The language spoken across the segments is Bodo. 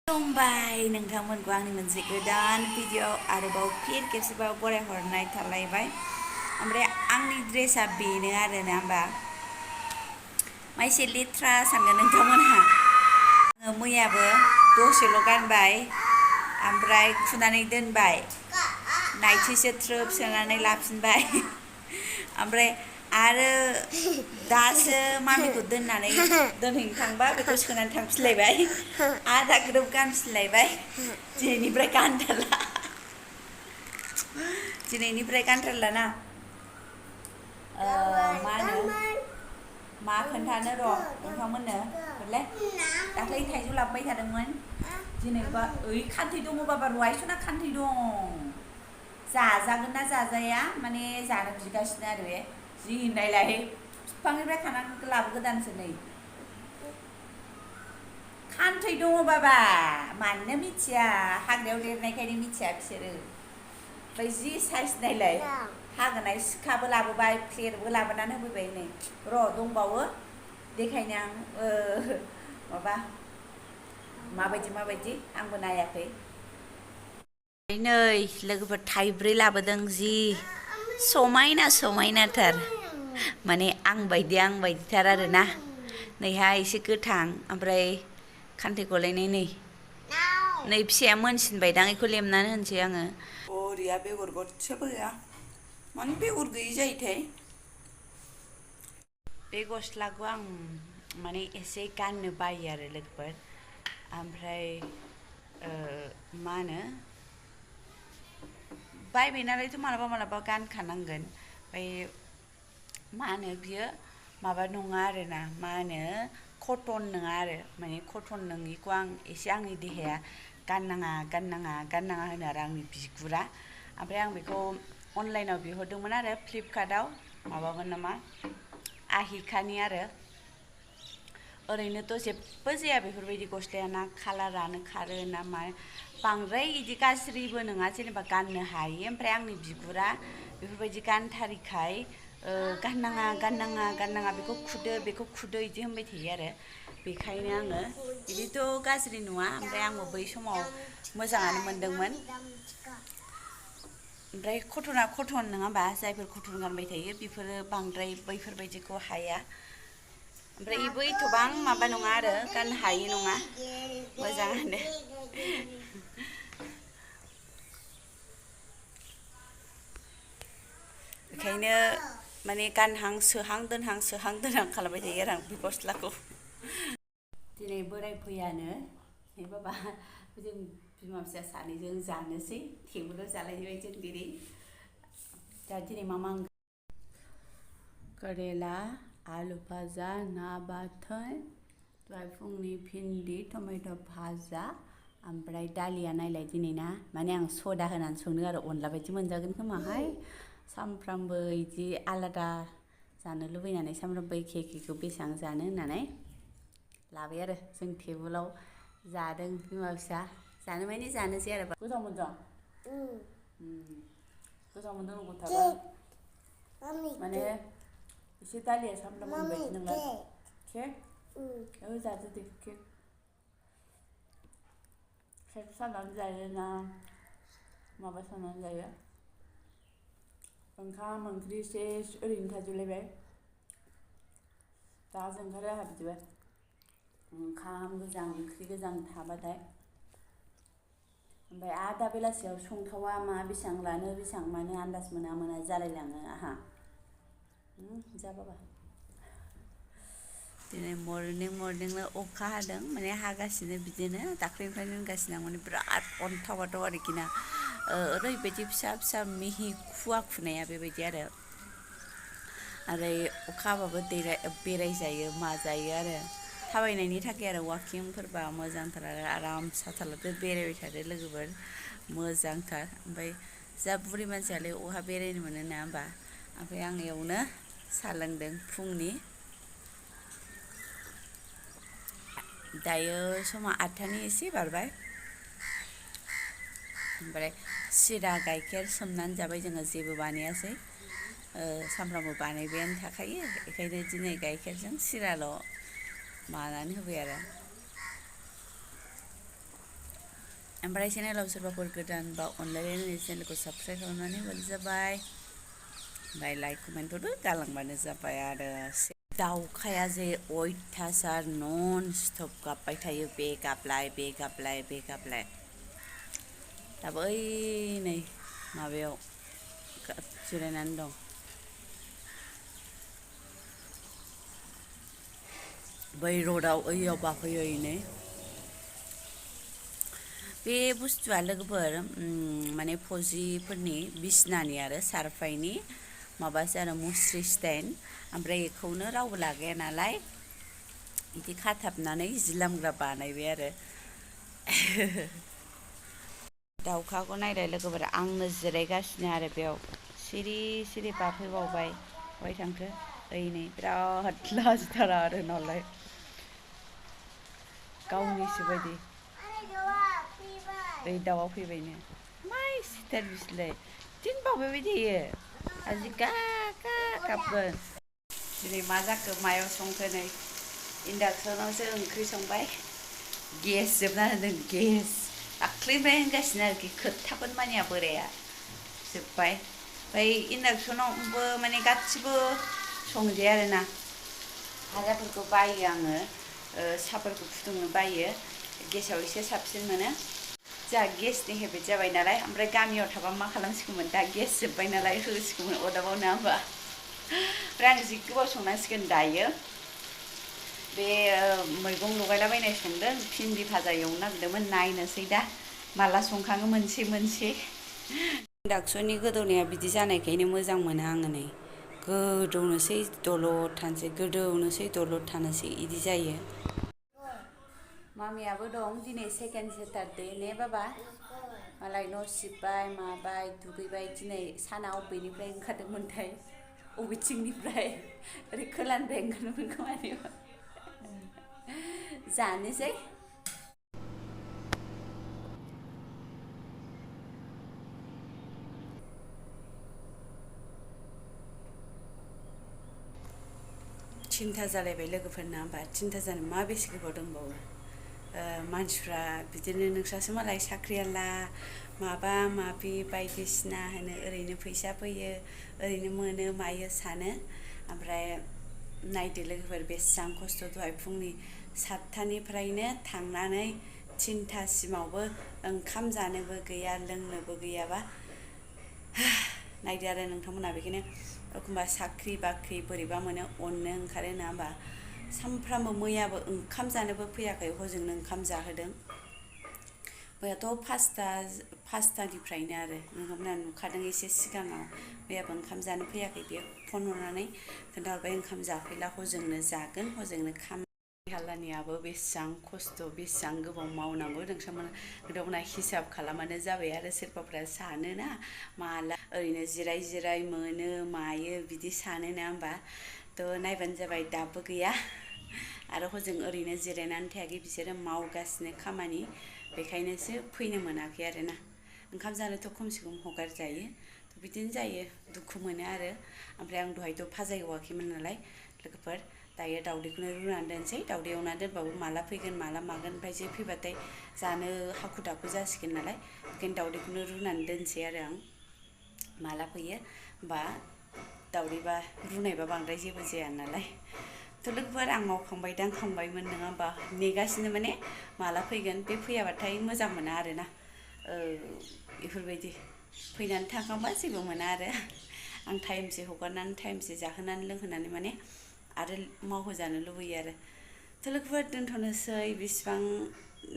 खुलुमबाय नोंथांमोनखौ आंनि मोनसे गोदान भिडिअ आरोबाव फिन खेबसेबाव बरायहरनाय थालायबाय ओमफ्राय आंनि ड्रेसा बेनो आरो ना होमबा माइसे लेथ्रा सानगोन नोंथांमोनहा आङो मैयाबो दसेल' गानबाय ओमफ्राय खुनानै दोनबाय नाइटिसो थ्रोब सोनानै लाफिनबाय ओमफ्राय आरो दासो मामिखौ दोनहैनो थांबा बेखौ सोनानै थांफिनलायबाय आधा ग्रोब गानफिनलायबाय दिनैनिफ्राय गानथारला ना मा होनो मा खोन्थानो र' नोंथांमोननो हरलाय दाख्लै थाइजौ लाबोबाय थादोंमोन दिनैबा खान्थै दङ बाबा रहायसना खान्थै दं जाजागोन ना जाजाया माने जानो बिगासिनो आरो बे जि नायलाय बिफांनिफ्राय खानानै लाबोगोदानसो नै खान्थै दङ बाबा मानो मिथिया हाग्रायाव देरनायखायनो मिथिया बिसोरो ओमफ्राय जि साइज नायलाय हागोनाय सिखाबो लाबोबाय प्लेटबो लाबोनानै होफैबाय नै र' दंबावो देखायनो आं माबा माबायदि आंबो नायाखै नै लोगोफोर थाइब्रै लाबोदों जि समायनाथार माने आं बायदिथार आरोना नैहा एसे गोथां ओमफ्राय खान्थैखौलाय नै फिसाया मोनसिनबायदां बेखौ लेमनानै होनोसै आङो बरिया बेगर गदसेबो गैया मानो बेगर गैयि जायोथाय बे गस्लाखौ आं माने एसे गाननो बायो आरो लोगोफोर ओमफ्राय मा होनो बायबाय नालायथ' मालाबा गानखानांगोन ओमफ्राय मा होनो बियो माबा नङा आरोना मा होनो कटन नङा आरो माने कटन नङिखौ आं एसे आंनि देहाया गाननाङा होनो आरो आंनि बिगुरा ओमफ्राय आं बेखौ अनलाइनाव बिहरदोंमोन आरो फ्लिपकार्टआव माबामोन नामा आहिकानि आरो ओरैनोथ' जेबो जाया बेफोरबायदि गस्लाया ना कालारानो खारो ना मा बांद्राय इदि गाज्रिबो नङा जेनेबा गाननो हायो ओमफ्राय आंनि बिगुरा बेफोरबायदि गानथारिखाय गाननाङा बेखौ खुदो इदि होनबाय थायो आरो बेखायनो आङो बिदिथ' गाज्रि नङा ओमफ्राय आंबो बै समाव मोजाङानो मोनदोंमोन ओमफ्राय कटना कटन नङा होमबा जायफोर कटन गानबाय थायो बेफोरो बांद्राय बैफोरबायदिखौ हाया ओमफ्राय बेबो एथबां माबा नङा आरो गाननो हायि नङा मोजाङानो बेखायनो माने गानहां सोहां दोनहां खालामबाय थायो आरो आं बे गस्लाखौ दिनै बोराय फैयानो हे बाबा जों बिमा फिसा सानैजों जानोसै टेबोलाव जालायबाय जों दिनै मा करेला आलु भाजा ना बाथोन दहाय फुंनि भिन्दि टमेट' भाजा ओमफ्राय दालिया नायलाय दिनै ना माने आं सदा होनानै संदों आरो अनला बायदि मोनजागोन खोमाहाय सामफ्रामबो इदि आलादा जानो लुबैनानै सामफ्रामबो एखेखौ बेसेबां जानो होननानै लाबाय आरो जों टेबोलाव जादों बिमा फिसा जानो माने जानोसै आरो गोथाव मोनदों गोथाव मोनदों गथाबा माने एसे दालिया सामब्राम मोनबायदि नोंलाय केक जादो दे केक सानानै जायो ना माबा सानानै जायो ओंखाम ओंख्रि सेस ओरैनो थाजोबलायबाय दा जोंखारो आंहा बिदिबा ओंखाम गोजां ओंख्रि गोजां थाबाथाय ओमफ्राय आरो दा बेलासियाव संथावा मा बेसेबां लानो बेसेबां मानो आन्दाज मोना जालायलाङो आंहा जा बाबा दिनै मर्निंनो अखा हादों माने हागासिनो बिदिनो दाख्लैनिफ्रायनो होनगासिनो आं माने बिराद अन्थाव आरोखि ना ओरैबायदि फिसा मिहि खुवा खुनाया बेबायदि आरो अखा हाबाबो बेरायजायो माजायो आरो थाबायनायनि थाखाय आरो वाकिंफोरबा मोजांथार आरो आराम साथालाजों बेरायबाय थादो लोगोफोर मोजांथार ओमफ्राय जा बुरि मानसियालाय अहा बेरायनो मोनो ना होमबा ओमफ्राय आं एयावनो साहा लोंदों फुंनि दायो समा 8थानि एसे बारबाय ओमफ्राय सिरा गाइखेर सोमनानै जाबाय जोङो जेबो बानायासै सामफ्रामबो बानायबायानो थाखायो बेखायनो दिनै गाइखेरजों सिराल' मानानै होबाय आरो ओमफ्राय चेनेलाव सोरबाफोर गोदान बा अनलायनानै चेनेलखौ साबस्क्राइब खालामनानै होबानो जाबाय ओमफ्राय लाइक कमेन्टफोरबो गालांबानो जाबाय आरो दाउखाया जे अयथासार नन स्टप गाबबाय थायो बे गाबलाय बे गाबलाय बे गाबलाय दाबो ओइ नै माबायाव जिरायनानै दं बै रडआव ओइयाव बाफैयो नै बे बुस्थुआ लोगोफोर माने फौजिफोरनि बिसनानि आरो सारफाइनि माबासो आरो मुस्रि स्टेन ओमफ्राय बेखौनो रावबो लागाया नालाय बिदि खाथाबनानै जि लामग्रा बानायबाय आरो दाउखाखौ नायलाय लोगोफोर आंनो जिरायगासिनो आरो बेयाव सिरि सिरि बाफैबावबाय बहाय थांखो ओइ नै बिराद लाजिथारा आरो नालाय गावनिसो बायदि ओइ दाउआ फैबायनो माइ सिटार बिसोरलाय बिदिनो बावबाय थायो आजि गा गा गाबगोन दिनै मा जाखो मायाव संखो नै इन्डाक्सनावसो ओंख्रि संबाय गेस जोबना होदों गेस दाख्लैनिफ्राय होनगासिनो आरोखि खोथाखौनो मानिया बोराया जोब्बाय ओमफ्राय इन्डाक्सनावबो माने गासिबो संजाया आरोना भाजाफोरखौ बायो आङो साहाफोरखौ फुदुंनो बायो गेसाव एसे साबसिन मोनो जोंहा गेसनि हेबिट जाबाय नालाय ओमफ्राय गामियाव थाबा मा खालामसिगौमोन दा गेस जोब्बाय नालाय होसिगौमोन अरदाबाव नङा होमबा ओमफ्राय आं जि गोबाव संनांसिगोन दायो बे मैगं लगायलाबायनाय संदों भिन्दि भाजा एवनो नागिरदोंमोन नायनोसै दा माला संखाङो मोनसे मोनसे इन्डाक्सननि गोदौनाया बिदि जानायखायनो मोजां मोनो आङो नै गोदौनोसै दलद थानोसै गोदौनोसै दलद थानोसै इदि जायो मामियाबो दं दिनै सेकेन्ड सेटारडे ने बाबा मालाय न' सिबबाय माबाय दुगैबाय दिनै साना अबेनिफ्राय ओंखारदोंमोनथाय अबेथिंनिफ्राय ओरै खोलानिफ्राय ओंखारदोंमोन खोमानि जानोसै थिनथा जालायबाय लोगोफोरना होमबा थिनथा जानो मा बेसे गोबाव दंबावो मानसिफ्रा बिदिनो नोंस्रासो मालाय साख्रियाला माबा माबि बायदिसिना होनो ओरैनो फैसा फैयो ओरैनो मोनो मायो सानो ओमफ्राय नायदो लोगोफोर बेसेबां खस्थ' दहाय फुंनि 7थानिफ्रायनो थांनानै 3थासिमावबो ओंखाम जानोबो गैया लोंनोबो गैयाबा नायदो आरो नोंथांमोना बेखायनो एखमबा साख्रि बाख्रि बोरैबा मोनो अननो ओंखारो नङा होमबा सानफ्रामबो मैयाबो ओंखाम जानोबो फैयाखै हजोंनो ओंखाम जाहोदों मैयाथ' 5थानिफ्रायनो आरो नोंथांमोना नुखादों एसे सिगाङाव मैयाबो ओंखाम जानो फैयाखै बेयो फन हरनानै खोन्थाहरबाय ओंखाम जाफैला हजोंनो जागोन हजोंनो खामानि हालानियाबो बेसेबां खस्थ' बेसेबां गोबाव मावनांगौ नोंथांमोना हिसाब खालामानो जाबाय आरो सोरबाफ्रा सानोना माला ओरैनो जिराय जिराय मोनो मायो बिदि सानो ना होमबा थ' नायबानो जाबाय दाबो गैया आरो हजों ओरैनो जिरायनानै थायाखै बिसोरो मावगासिनो खामानि बेखायनोसो फैनो मोनाखै आरोना ओंखाम जानोथ' खमसे खम हगारजायो थ' बिदिनो जायो दुखु मोनो आरो ओमफ्राय आं दहायथ' भाजा एवाखैमोन नालाय लोगोफोर दायो दाउदैखौनो रुनानै दोनसै दाउदै एवनानै दोनबाबो माला फैगोन माला मागोन ओमफ्राय जे फैबाथाय जानो हाखु दाखु जासिगोन नालाय बेखायनो दाउदैखौनो रुनानै दोनसै आरो आं माला फैयो बा दाउदैबा रुनायबा बांद्राय जेबो जाया नालाय थ' लोगोफोर आं मावखांबाय दांखांबायमोन नङा होमबा नेगासिनो माने माला फैगोन बे फैयाबाथाय मोजां मोना आरोना बेफोरबायदि फैनानै थांखांबा जेबो मोना आरो आं टाइमसे हगारनानै टाइमसे जाहोनानै लोंहोनानै माने आरो मावहोजानो लुबैयो आरो थ' लोगोफोर दोनथ'नोसै बेसिबां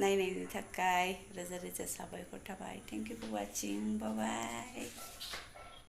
नायनायनि थाखाय रोजा रोजा साबायखर थाबाय thank you for watching bye bye